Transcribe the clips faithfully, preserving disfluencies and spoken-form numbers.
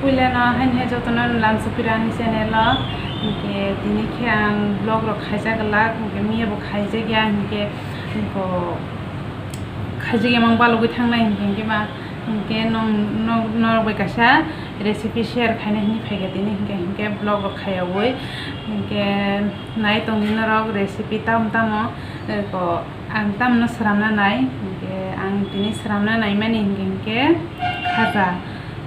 Puila no haini hai jotono lamsokphi rw ani channel o, hinkhe tini khe ang vlog rok khaijak glak, hinkhe miya bo khaijak ya, hinkhe bo khaijak ya mang balogwi thangnai, hinkhe, hinkhe ba, hinkhe nong, nong, norok bai kaisa recipe share khaina hinwi phaikha tini, hinkhe, hinkhe vlog rok khaiyawi, hinkhe nai tongdi norok recipe tamo tamo, eh, ko. Ang tamno sramna nai, hinkhe ang tini sramna naimani hinkhe, hinkhe khaja,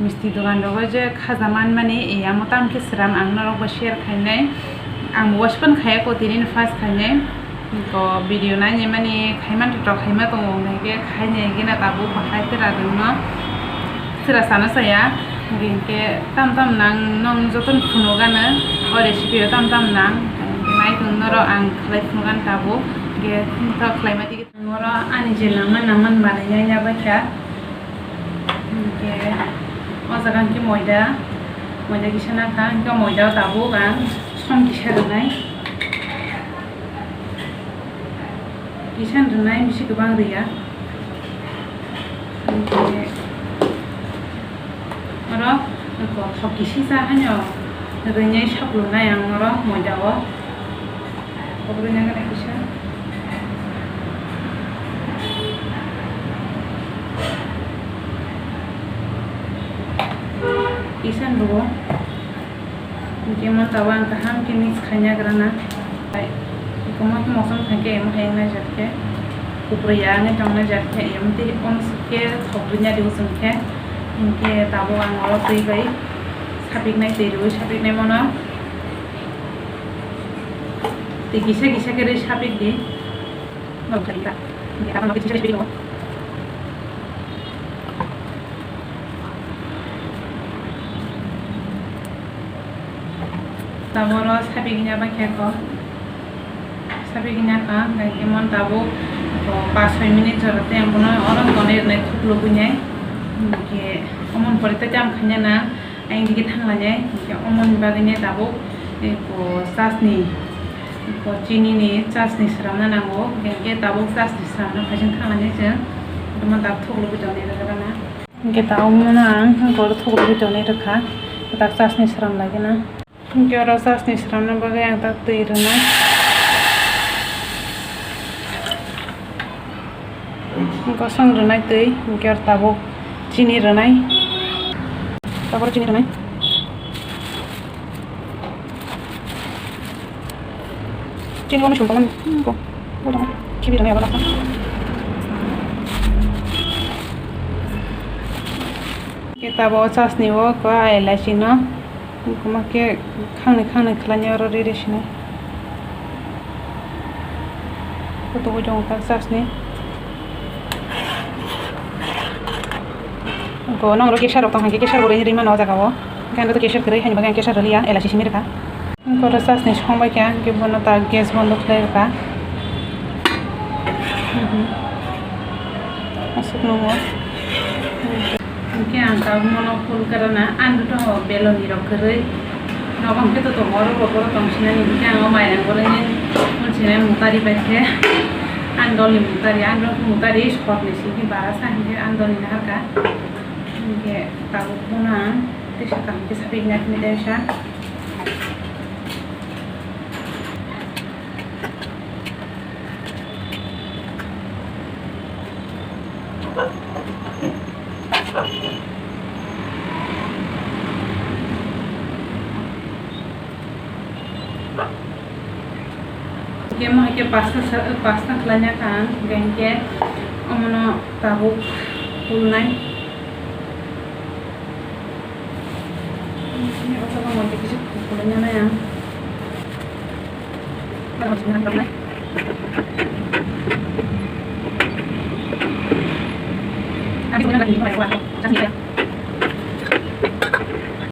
misti dogan rogo je khaja manmani, e, amo tamkhe sram ang norokbo share khainai. Ang bo waispan khaiya ko, tini first khainai. Ko video nainai mani khaiman to khaima tongo, hinkhe khainai gina tabuk bahai tera dwngno. Sira sana saya, hinkhe tam tam nang nong joton phunugana, o recipe o tam tam nang, hinkhe naitung norok ang khlai phunugan tabuk, hinkhe thinta khlaima tigi. Ang oro ani je langma nangman manai ya baikha, hinkhe o jaga hinkhe moida, moida kisa nakha, hinkhe moida o tabuk ang som kisa rwnai. Kisa rwnai, bisi kwbang rwya. Hinkhe oro thok kisi sa haino rwnai saklunai ang oro moida o. Thok rwna gana kisa. Kisa rwo. Hinkhe mo tabuk ang kaham khe mix khaina grana. Bai, eko mo khe mosom thang khe emo hai wngnai jat khe. Kupri ya wngwi tongnai jat khe, emo tei omo suk khe thok rwna di usung khe. Hinkhe tabuk ang oro twi bai sapiknai, twi rwi sapiknai mono. Twi kisa kisa khe rwi sapik di. Taboro sabi gini aba khe ko. Sabi gini aka, hingke mon tabuk, o, pas soi minute jora tei ang bono oro tonwi rwnai thuklugo nai. Hingke omoni pore tei ang khaina na. Ang digi thanglainai, hinkhe omoni bagwino tabuk, eh, ko chasni, ko chinini chasni sramna nango, hinkhe tabuk chasni sramna phaising thanglainai chwng, tamo tabuk thuklugwi tonwi rwgwlana. Hinkhe tabuk mano ang borok thuklugwi tonwi rwkha, tak chasni sramlaigwna. Hinkhe oro chasni sramna bagwi ang tak twi rwnai. Gosong rwnai twi, hinkhe oro tabuk chini rwnai. Tabuk chini rwnai. Chini bo sum tongmani, hmm, bo, bo tong, khibi rwnai abo lakha. Hinkhe tabuk chasni o ko elaichi no. Wngkoma khe khangni khangni khlainai oro riri sinai. Kutugwi tongo tak chasni. Wngkha nang oro kesar rok tong hwnkhe kesar bo rwi rwi mano o jaga o. Hwnkhe ang kesar kwrwi haini bagwi ang kesar rwliya, elaichi simi rwkha. Wngkha oro chasni song bai kha, hwnkhe bono ta gas bondo khlai rwkha. Aswk nungo. Hinkhe ang tabuk mono full kwrwna, ang tongo beloni rok kwrwi. Nogo hwnkhe to tongo, oro bo borok tong sinani, hinkhe ang o mairang borokni mung sinai mung tari bai khe. Ang dolni mung tari, ang dolni mung tari sokni simi bara sa hinkhe ang dolni naharkha. Hinkhe tabuk bono ang tei sakang khe sapi hwnwi tei sa. Hinkhe mo hai khe pasta sa-, pasta khlaina kha ang, hinkhe omono tabuk kulnai. Hinkhe o jaga mo hai khe kisa kulnai ang.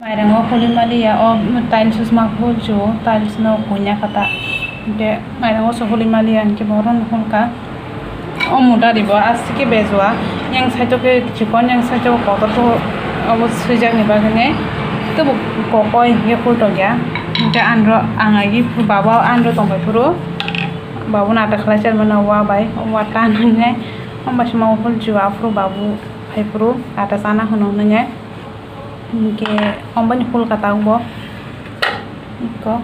Mairango holi maliya, o tiles sma hol chu, tiles no kunya kata. Hinkhe mairango so holi maliya, hinkhe bohrok no holka. O mudari bo aswk khe bejua, yang side o khe chikon, yang side o kotor khe obo swijak ni bagwi nai tebo kokoi hinkhe hul tongya. Hinkhe andro ang agi baba andro tongbai phuru, babu no ata khlai charmano wa bai, wa ta nang nai, hamba se ma hul jua phuru babu phai phuru ata chana hwnwi nai. Hinkhe ombani phul katak bo. Iko.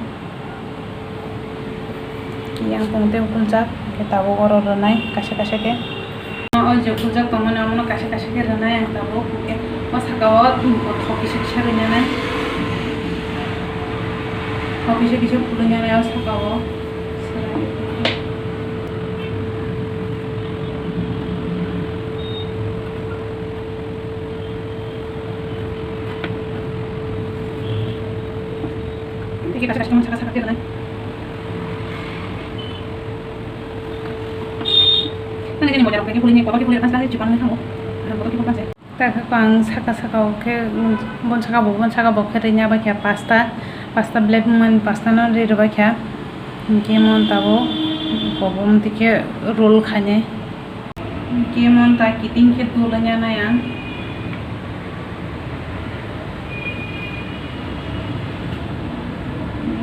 Yang tong tei huljak, hinkhe tabuk oro rwnai kaisa kaisa khe. O je huljak tongmani omono kaisa kaisa khe rwnai ang tabuk, hinkhe o saka o thok kisa kisa rwnai. Thok kisa kisa phulwi nai o saka o. Tiki kaisa kaisa khe saka saka khe rwnai. Nang nini mojar rok khe phulwi ni, kotor khe phulwi rwkha, sari chikon wngwi thango. Ang kotor khe phulwi thanse. Tei khe ang saka saka o khe, bon saka bo, bon saka bo khe rwina bai kha pasta, pasta black man pasta no rwi rwbai kha. Hinkhe mon tabuk kobom tei khe roll khainai. Hinkhe mon ta kiting khe dul wngya nai ang.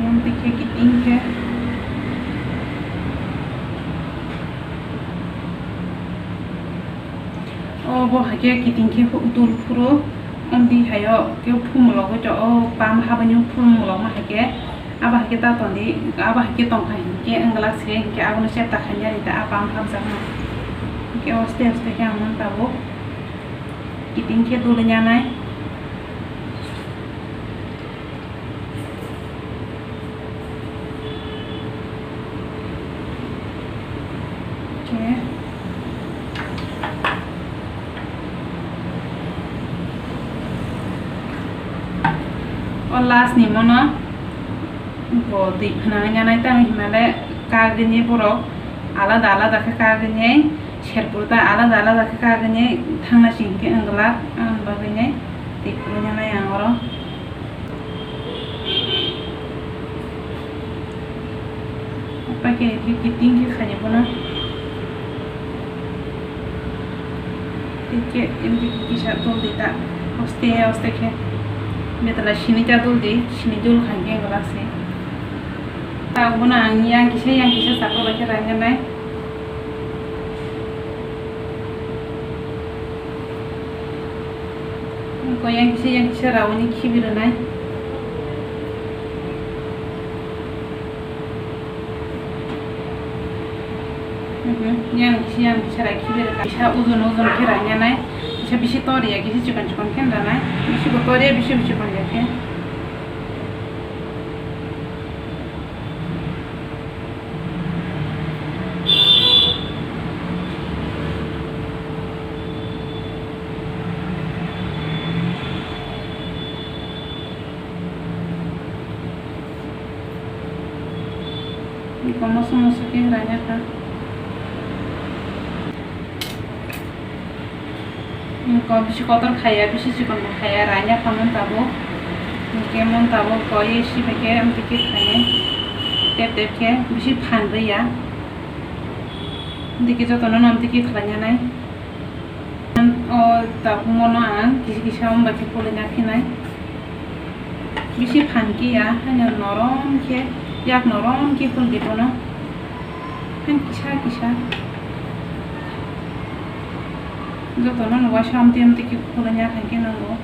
Mon tei khe kiting khe. O bo hai khe kiting khe dul phuru. Amtwi hai o khe phumulogwi to o pam habani phumulogma hai khe. Abo hai khe ta tondi, abo hai khe tongkha hinkhe wng glak se, hinkhe abono chepta khaina ri ta, a pam hapjakma. Hinkhe aste aste khe ang nang tabuk kiting khe dul wngya nai. Khe o last ni mono bo twi phwnang ya nai, tamo hinmale kagini borok alada alada khe kagini serpur ta alada alada khe kagini thangna sing khe wng glak, ang bagwi nai twi phuru ya nai ang oro. Paikhe kiting khe khainai bono. Tei khe M D K kisa dul di ta. Aste aste khe. Betala sini ta dul di, sini dul khaikhe glak se. Ta bono ang yang kisa yang kisa chakra bai khe raina nai. Ko yang kisa yang kisa rawi ni khibi rwnai. Mhm, yang kisa yang kisa rai khibi rwnai. Kisa uzun uzun khe raina nai. Kisa bisi tor ya, kisa chikon chikon khe ranai. Bisi bo tor ya, bisi bo chikon ya khe. Iko moso moso khe raina kha. Ko bisi kotor khaya, bisi chikon bo khaya, raina kha mon tabuk. Hinkhe mon tabuk koi si bai khe amtwi khe khainai. Tep tep khe bisi phan rwya. Amtwi khe jotono no amtwi khe khlaina nai. O tabuk mono ang kisa kisa wng bai khe pulwi na phinai. Bisi phan kiya, haino norom khe, yak norom khe phuldi bono. Haino kisa kisa. Jotono no waisa amtwi amtwi khe phulwi na thang khe nango.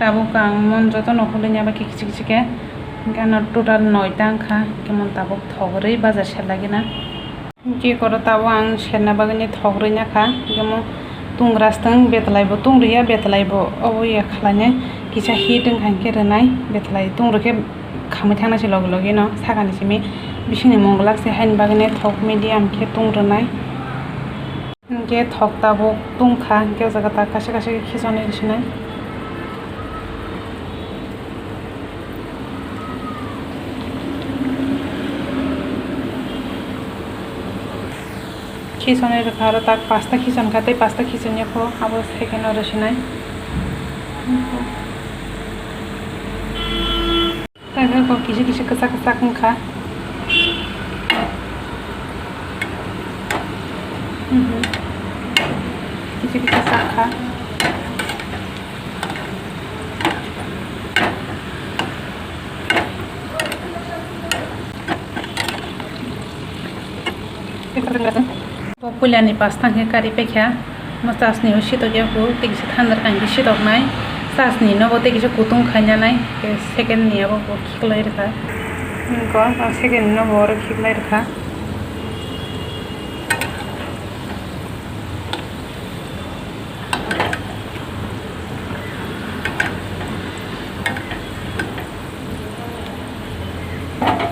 Tabuk ang mon joto no hulini aba khe kichi kichi khe. Hinkhe ano total noita wngkha. Hinkhe mon tabuk thogwi bazar ser lagina. Hinkhe koro tabuk ang serna bagwini thogwi nakha. Hinkhe mo tungra swtwng betlai bo tungriya, betlai bo obo ya khlainai. Kisa heat wngkha hinkhe rwnai betlai tungri khe. Khamwi thangna se logi logi no sakani simi bisingni mungulak se haini bagwi thok medium khe tung rwnai. Hinkhe thok tabuk tungkha, hinkhe o jaga ta kaisa kaisa khe khichonwi rwsinai. Khichonwi rwkha aro tak pasta khichon kha tei pasta khichon ya kho abo second o rwsinai. Tei khe kok kisa kisa kwchak kwchak wngkha. Mhm. Kisa kisa chak kha. Bo puilani pas thang khe kari paikha. Mo chasni o sitok yaku, tei kisa thandar kang khe sitoknai. Chasni nogo tei kisa kutung khainanai. Tei second ni abo bo khiklai rwkha. Nokho, o second ni nogo oro khiklai rwkha.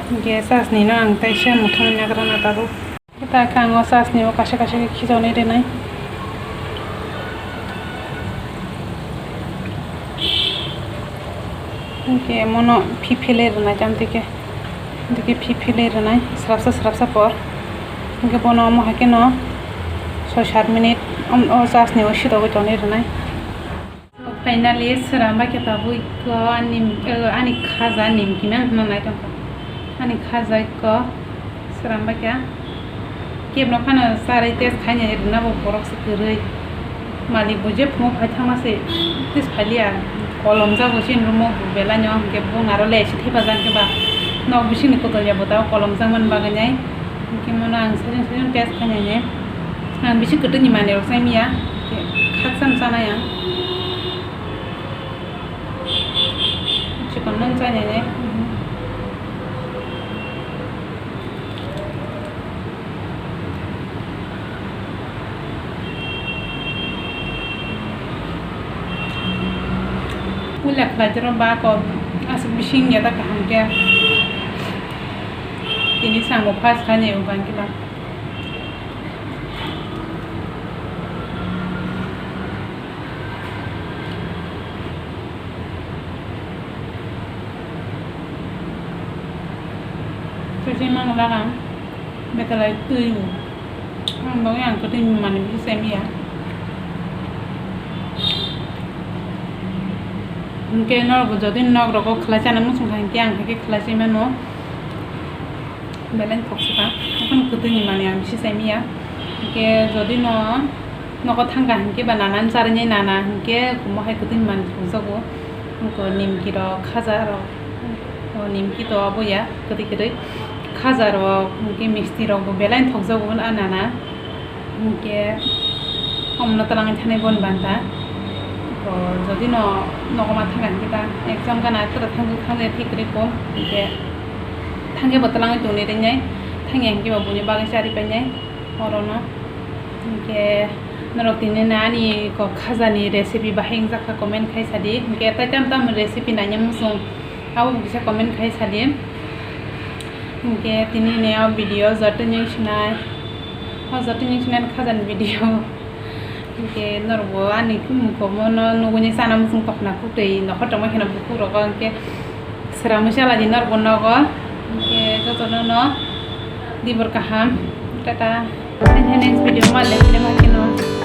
Hwnkhe chasni no ang teisa muthungwi nagra na tabuk. Ta khe ang o chasni o kaisa kaisa khe khijaknai rwnai. Hwnkhe mono phiphelai rwnai, tamtwi khe, tamtwi khe phiphelai rwnai srapsa srapsa por. Hwnkhe bono omo hai kheno soi sat minute o chasni o sitogwi tonwi rwnai. Finally, sramba khe tabuk ko ani, ani khaja nimki na hwnna nai tongkha. Ani khaja ko sramba khe. Kebno phano charwi test khaina rwna bo borok se kwrwi. Malik bo je phungo phai thangma se test phaliya. Kolom jago chini room o belai no hwnkhe bung aro le se thepajak khe ba. Nok bisingni kotol ya bo tao kolom jakmani bagwi nai. Hwnkhe mono ang sajeng sajeng test khainai ne. Ang bisi kwtwini manwi rok chai miya. Khakchang chanai ang. Chikon nang chainai ne. Puila khlai jero ba ko aswk bising ya ta kaham khe. Tini samung first khainai o bangkhe ba. Twi mang laga betalai twi o. Ang bagwi ang kwtwi manwi bisi chai miya. Hwnkhe norok jodi nok rogo khlai chana muchung kha hinkhe ang hai khe khlai chai mano. Belai thok se ba, haphano kwtwini manwi ang bisi chai miya. Hinkhe jodi no nogo thangkha hinkhe ba nana ni charwi nai nana hinkhe omo hai kwtwini manwi thokjago. Wngkha nimki rok, khaja rok, o nimki to abo ya kwtwi kwtwi, khaja rok hinkhe misti rok bo belai thokjago a nana. Hinkhe omono twlangwi thanai boni banta. To jodi no nogo ma thangkha hinkhe ta exam gana tora thangwi thangwi thik kwrwi kho hinkhe thangkhe bo twlangwi tongni ringnai, thangya hinkhe bo buini bagwi charwi painai orono. Hinkhe norok tini no ani kok khajani recipe bahai wngjakha comment khai sadi, hinkhe tai tam tam recipe naina muchung abo bo kisa comment khai sadi. Hinkhe tini ni o video joto ni sinai. O joto ni sinai khajani video. Hinkhe norok bo ani mukomo no nugwi ni chana muchung tokna kutwi nokhor tongma kheno bukhuk rogo hinkhe swrangwi chala di norok bo nogo. Hinkhe jotono no dibor kaham. Tata. Next video ma le ma kheno.